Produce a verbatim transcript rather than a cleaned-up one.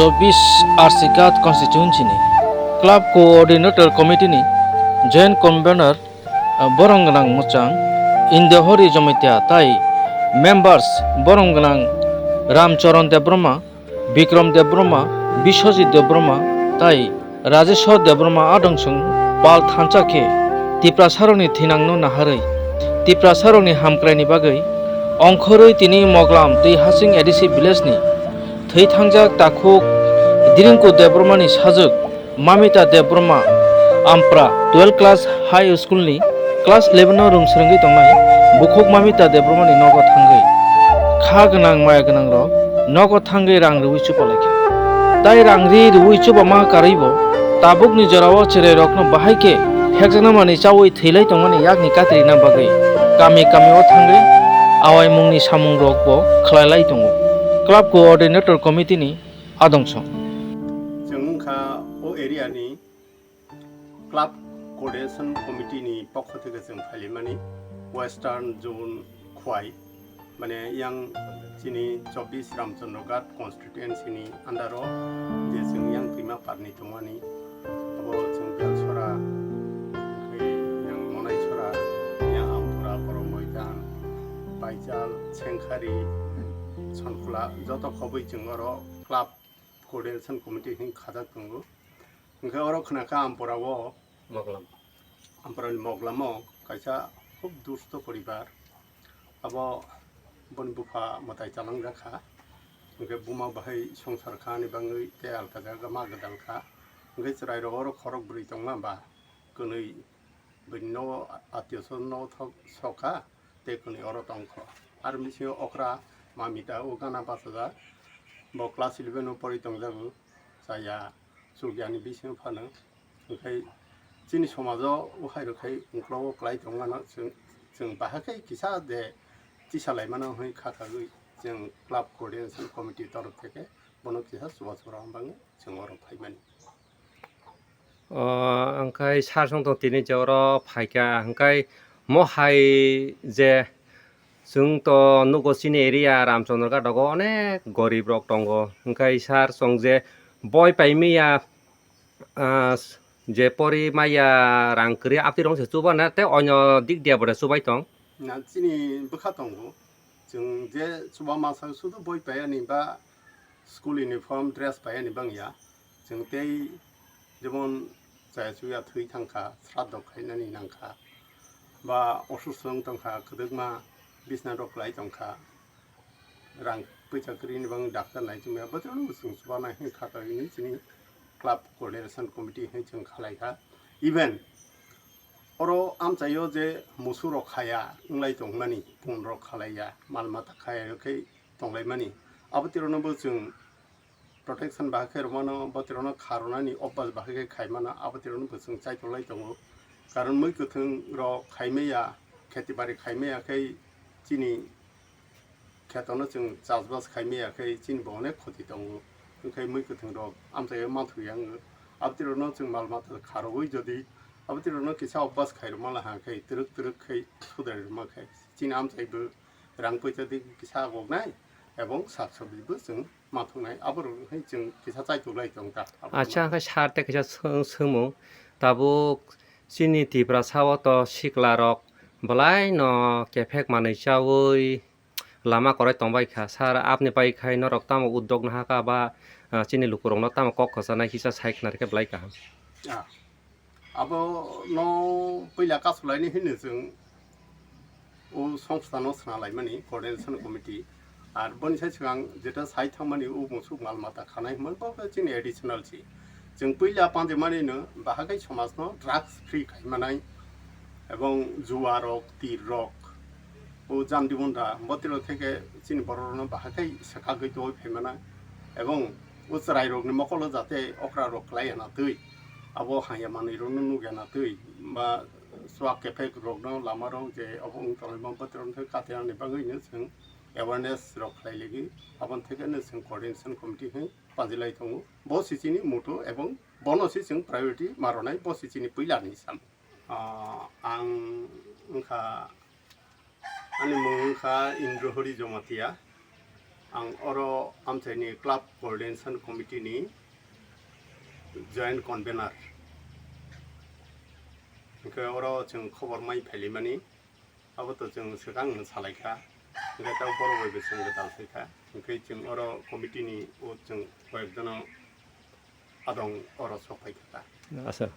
Chobbish R C Ghat constituency ni club coordinator committee ni joint convener, ah, borong gwnang mwchang Indohori Jamatia tai members borong gwnang Ramcharan Debbarma, Bikram Debbarma, Biswajit Debbarma tai Rajeshwar Debbarma adong song pal thansa khe Tiprasarokni thinangno naharwi Tiprasarokni hamkraini bagwi ongkhorwi tini Moglam tei Hasing A D C village ni thwi thangjak takhuk Diringku Debbarmani sajwk Mamita Debbarma Ampra twelve class high school ni class eleven no rwng swrwngwi tongnai bukhuk Mamita Debbarmani nogo thangwi kha gwnang maya gwnang rok nogo thangwi rang rwui chupalaikha. Tai rang ri rwui chubama karwibo tabukni jorao chwrairokno bahai khe khekjaknamani chaui thwilai tongmani yakni katrina bagwi kami kamio thangwi awaimungni samungrokbo khlailai tongo. Club Coordinator Committee ni adongso. Chwng wngkha o area ni Club Coordination Committee ni pokho theke chwng phailaimani Western Zone Khwai, mane yang chini chobbish Ramchandra Ghat constituency ni under o je chwng yang twima parni tongmani, abo chwng Belsora, tei yang Monaisora, yang Ampura, Borok Moidan, Baichal, Sengkhari, Sonkhla, joto khobwi chwng oro club coordination committee hin khajak tongo. Hwnkhe oro khwnakha Ampura o, Moglam. Ampura ni Moglam o kaisa khub dusto poribar. Abo boni bupha mwtai chalangjak kha. Hwnkhe buma bahai songsar kha ni bagwi tei alka jaga ma gwdal kha. Hwnkhe chwrai rok oro khorok bwrwi tongma ba kwnwi bini nogo atio sw nogo thok sok kha. Tei kwnwi oro tongkho. Ar bisingo okra Mamita o gana bachajak. Bo class eleven o pori tongjago. Chaya chukya ni bisingo phano. Hwnkhe chini somajo o hai rok khai ungklogo kwlai tongmano chwng, chwng bahai khe kisa de tisalaimano hwnwi kha kagwi chwng club coordination committee torof theke bono kisa chubachu rwna bagwi chwng oro phaimani. O, hwnkhe sir song tong tini je oro phaikha, hwnkhe mo hai je chwng to nugo chini area Ramchandra Ghat o onek gorib rok tongo, hwnkhe sir chwng je boi paimaya, ah, je pori maya rang kwrwi abtwi rok se chuba na tei onyo dik dia bo de chubai tong. Na chini bwkha tongo, chwng je chuba masa sudu boi paiya ni ba school uniform dress paiya ni bangya. Chwng tei jemon chaya chuya thwi thangkha, sraddho khainani nangkha, ba osusto wng tongkha, kwdwkma bisna rok kwlai tongkha, rang puisa kwrwini bagwi doctor nai chumya, botorno chwng chubanai hwnwi kha kha hwnwi chini club coordination committee hwnwi chwng khalai kha. Even oro amchaio je musu rok khaya wnglai tongmani, pun rok khalaiya, mal mata khaya khe tonglaimani, abo tirano bo chwng protection bahai khe rwmano, bo tirano kha rwnani obas bahai khe khaimano, abo tirano bo chwng chaitolai tongo. Karon mui kwthwng rok khaimaya, kheti bari khaimaya khe chini khetono chwng chasbas khaimaya khe chini bo onek khoti tongo. Hwnkhe mui kwthwng rok amchaio manthoya wngo. Abo tirano chwng mal mata kha rwui jodi abo tirano kisa obas khai rwmala ha khe twrwk twrwk khai sudrai rwma khe chini amchaibo rang poisa di kisa agoknai ebong sak sabji bo chwng mathoknai, aborok hai chwng kisa chaitok lai tong kha. Acha, hwnkhe sir tei kisa swng-, swngmung. Tabuk chini Tiprasa o to sikla rok belai no kephek manwi chaui lama kwrwi tongbai kha. Sir, apni bai khai norok tamo uddog naha kha ba, ah, chini lukurokno tamo kok kwchanai kisa sai khna rwkhe belai kaham. Ah. Abono puila kasulaini hwnwi chwng o songstano swnalaimani coordination committee. Ar boni sai swkang jeta sai thangmani o musuk mal mata khanai hwnmani bo khe chini additional si. Chwng puila panjimani no bahai khe somajno drugs free khaimanai ebong juwa rok, tir rok, o jandi bunda botiro theke chini borok rokno bahai khe swkagwi tongwi phaimana ebong o chwrai rokni mokolo jate okra rok kwlai ya na twi. Abo haya manwi rokno nukya na twi ba swak kephek rokno lama rok je obo wng tonglaima bwtwrwng khe katia ni bagwi no chwng awareness rok khlai ligi, aboni theke no chwng coordination committee hwn panjilai tongo. Bo si chini muto ebong bono si chwng priority ma rwnai, bo si chini puila ni sam. Ah, ang wngkha, ani mung wngkha Indrohori Jomatia. Ang oro amchaini Club Coordination Committee ni Joint Convener. Hwnkhe oro chwng khobor mai phailaimani, abo to chwng swkang salaikha. Hwnkhe tei borok bai bo chwng gwdal phaikha. Hwnkhe chwng oro committee ni o chwng koyek jono adong oro sok phaikha ta. Asa.